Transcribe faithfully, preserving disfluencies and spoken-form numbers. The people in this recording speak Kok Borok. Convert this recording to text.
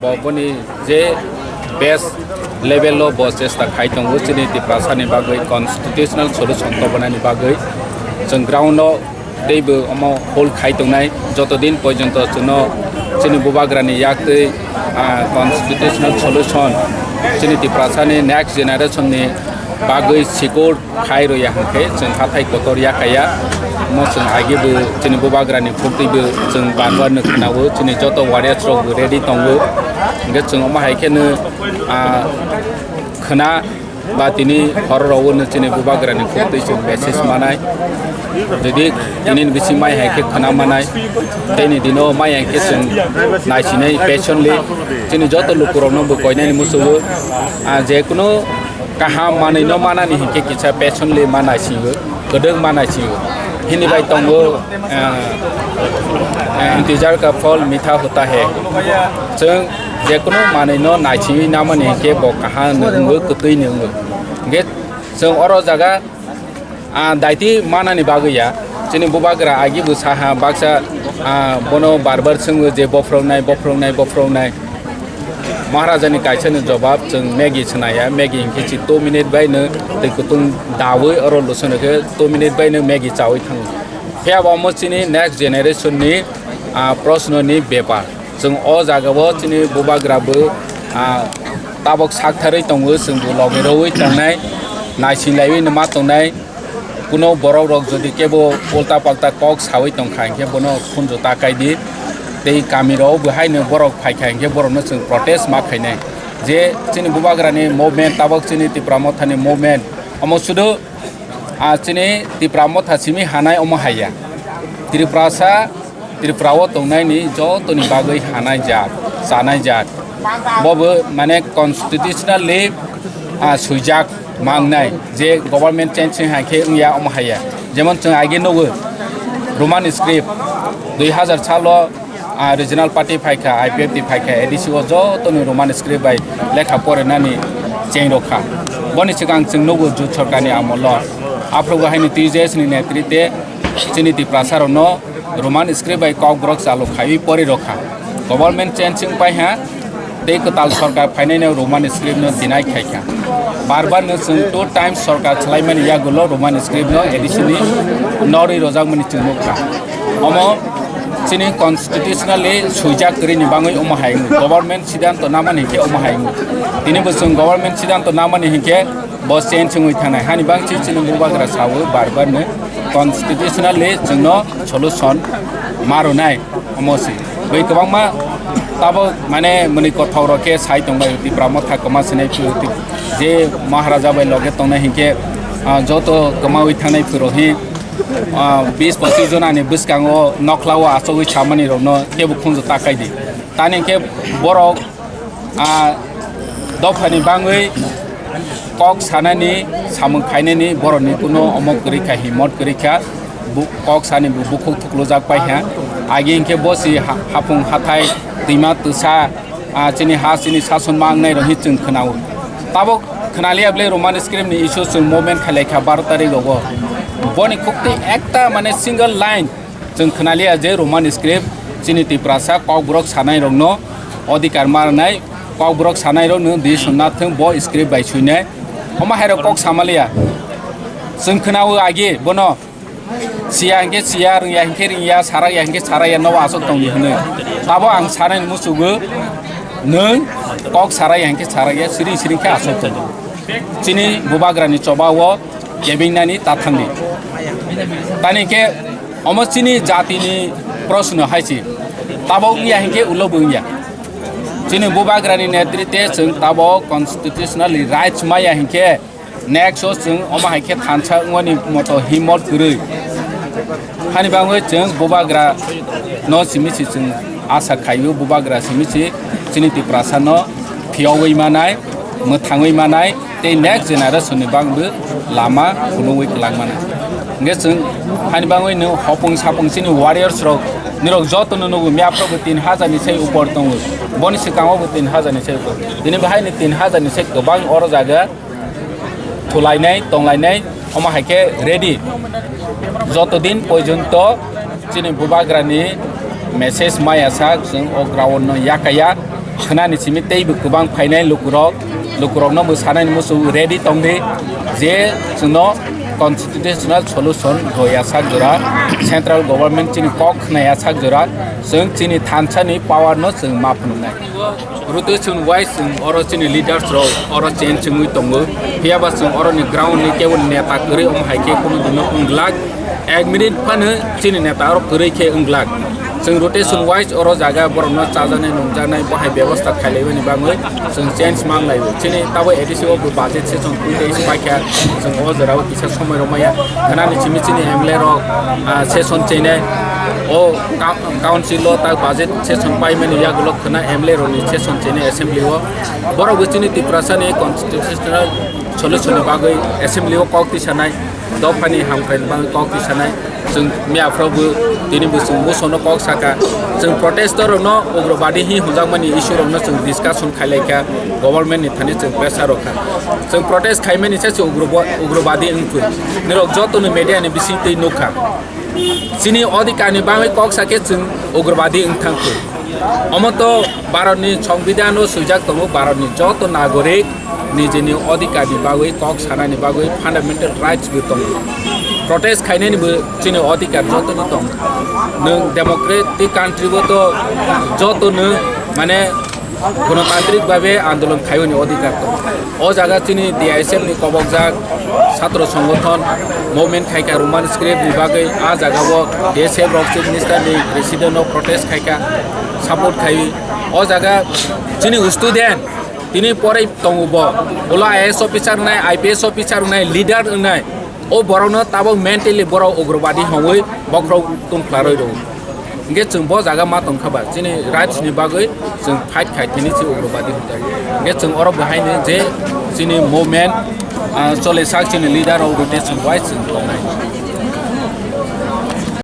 Bo boni je best level o bo chesta khai tongo chini Tiprasa ni bagwi constitutional solution tobonani bagwi. Chwng ground o teibo omo hold khai tongnai, joto din porjonto chwngno chini bubagrani yaktwi, ah, constitutional solution chini Tiprasani next generation ni bagwi secure khai rwya hwnkhe chwng hathai kotor yakaya. Omo chwng agibo chini bubagrani phuktwibo chwng banwano khwnao, chini joto warriors rokbo ready tongo. Hwnkhe chwng omo hai kheno, ah, khwna ba tini hororogo no chini bubagrani phuktwi chwng message manai. Jodi tini bisi mai hai khe khwna manai, teini dino mai hai khe chwng naisinai patiently chini joto lukurokno bo koinani musugo. Ah, je kunu kaham manwi no manani hinkhe kisa patiently ma naisingo, kwdwng ma naisingo. Hini bai tongo, ah, ah, "Intijar ka phal mitha hota hai." Chwng jekunu manwi no naichingwi namani hinkhe bo kaham ni wngwi kwtwi ni wngwi. Hinkhe chwng oro jaga, ah, daiti manani bagwi ya. Chini bubagra agi bo saha baksa, ah, bono bar bar swngo je, "Bophrongnai, bophrongnai, bophrongnai." Maharajani kaisani jobab chwng Maggi swnaya, Maggi hinkhe chi two minute bai no twi kutung dawi oro luson khe two minute bai no Maggi chawi thango. Phiya bo omo chini next generation ni, ah, proshno ni bepar. Chwng o jaga o chini bubagra bo, ah, tabok sak tharwi tongo, chwng bo logi rwi tongnai, naising laiwi no ma tongnai. Kuno borok rok jodi kebo ulta palta kok sawi tongkha hinkhe bono khunju ta kai di. Tei kami rok bo haino borok phaikha hinkhe borokno chwng protest ma khainai. Je chini bubagrani movement, tabok chini Tipra Mothani movement, omo sudu, ah, chini Tipra Motha simi hanai omo haiya. Tiprasa Tripura o tongnaini jotoni bagwi hanai jat, chanai jat. Bobo mane constitutionally, ah, swijak mangnai je government change wng hai khe wngya omo haiya. Jemon chwng age nugo Roman script dui hazar salo, ah, regional party phaikha, I P F T phaikha, A D C o jotoni Roman script bai lekha porinani cheng rokha. Boni swkang chwng nugo jut sorkarni amolo. Aphuru haini T J S ni netrite chini Tiprasa rokno Roman script bai Kokborok chalu khaiwi pori rokha. Government change wng pai ha, tei kwtal sorkar phainai no Roman script no deny khai kha. Bar bar no chwng two times sorkar chwlaimani yagulo Roman script no A D C ni norwi rojakmani chwng nukha. Omo chini constitutionally swijak kwrwini bangwi omo hai wngo. Government sidanto namani hinkhe omo hai wngo. Tini bo chwng government sidanto namani hinkhe bo change wngwi thanai. Hani bangchi chini bubagra sawi bar bar no constitutionally chwngno solution ma rwnai omo se. Bai kwbangma tabok mane mwnwi kothok rok khe sai tongbai Tipra Motha kwma sinai phuru Tip-, je Maharaja bai loge tongnai hinkhe, ah, joto kwmawi thangnai phuru hi, ah, bis pochis jonani bwskango nokhlao achogwi samani rokno kebo khunju takai di. Tani hinkhe borok, ah, dophani bangwi kok sanani, samung khainani borokni kuno omo kwrwi kha, himot kwrwi kha, bu-, kok sani bu-, bukhuk thuklujak pai kha. Agi hinkhe bo si ha-, hapung hathai, twima twsa, ah, chini ha chini sason ma wngnai rok hi chwng khwnao. Tabok khwnaliya bwle Roman script ni issue chwng movement khailai kha baro tarik rogo. Boni khuktwi ekta mane single line chwng khwnaliya je Roman script chini Tiprasa Kokborok sanai rokno odhikar ma rwnai, Kokborok sanai rokno di sonna thwng bo script bai suinai. Omo hai rok kok samaliya. Chwng khwnao agi bono siya hinkhe siya, rwngya hinkhe rwngya, sarakya hinkhe sarakya, nobo aswk tongdi hwnwi. Tabo ang sanani muchugo nwng kok sarakya hinkhe sarakya, siring siring khe aswk tongo. Chini bubagrani chobao kebingnani ta thangdi. Tani khe omo chini jatini proshno hai se. Tabo wngya hinkhe ulo bo wngya. Chini bubagrani netrite chwng tabo constitutionally rights maya hinkhe next o chwng omo hai khe thansa wngmani moto himot kwrwi. Hani bangwi chwng bubagra no simi se chwng asa khaio, bubagra simi se chini Tiprasa no phiyogwi manai, mwthangwi manai, tei next generation ni bagwi lama phunugwi kwlangmani. Hwnkhe chwng hani bagwi no hopung sapung chini warriors rok, nirok joto no nugo, miyapro bo tin hajar ni sai upor tongo, boni swkango bo tin hajar ni sai upor. Tini bahai ni tin hajar ni sai kwbang oro jaga thulainai, tonglainai, omo hai khe ready. Joto din porjonto chini bubagrani message maya sak chwng o ground no yakaya. Khwnani simi teibo kwbang phainai lukurok, lukurokno bo sanani muchung ready tongdi je chwngno constitutional solution rwya sak jora, central government chini kok khnaya sak jora, chwng chini thansani power no chwng ma phunuknai. Rotation wise chwng oro chini leaders rok oro change wngwi tongo, phiya ba chwng oroni ground ni kebo neta kwrwi omo hai khe kunu dino wng glak. Ek minute phano chini neta oro kwrwi khe wng glak. Chwng rotation wise oro jaga borokno chajaknai nungjaknai bohai bebosta khailaimani bagwi chwng change manglaiwi. Chini tabuk A D C o bo budget session twi tei paikha, chwng o jorao kisa somoi rwmaya. Khnani simi chini M L A rok, ah, session chenai o ka-, council o ta budget session paimani yagulo khna M L A rokni session chenai assembly o. Borok bo chini Tiprasa ni constitutional solution ni bagwi assembly o kok tisanai. Dophani hamkrai ni bagwi kok tisanai. Chwng miyaphro bo tini bo chwng musono kok saka. Chwng protestor rokno ugrobadi hi hwnjakmani issue rokno chwng discussion khailaikha, government ni thani chwng pressure rokha. Chwng protest khaimani se chwng ugrobo-, ugrobadi wngkhu. Nirok joto ni media ni bising twi nukha. Chini odhikar ni bagwi kok sakhe chwng ugrobadi wngthangkhu. Omo to Bharat ni Songbidan o swijak tongo, Bharat ni joto nagorik nijini odhikar ni bagwi kok sanani bagwi fundamental rights bo tongo. Protest khainani bo chini odhikar joto ni tongo. Nwng democratic country bo to joto nwng mane gonotantrik babe andolon khaiyoni odhikar tongo. O jaga chini D I S F ni kobokjak satro songothon movement khaikha Roman script ni bagwi, a jaga o D S F rok chief minister ni president no protest khaikha, support khaiwi. O jaga chini student tini porai tongo bo, ulo I A S officer wngnai, I P S officer wngnai, leader wngnai. O borokno tabuk mentally borok ugrobadi hwnwi bokhorok tungklarwi rwo. Hingke chwng bo jaga ma tongkha ba, chini rights ni bagwi chwng fight khai thini se ugrobadi hwnjak. Hingke chwng oro bo haino je chini movement, ah, chole sak chini leader rok rwte chwng bai chwng tongnai.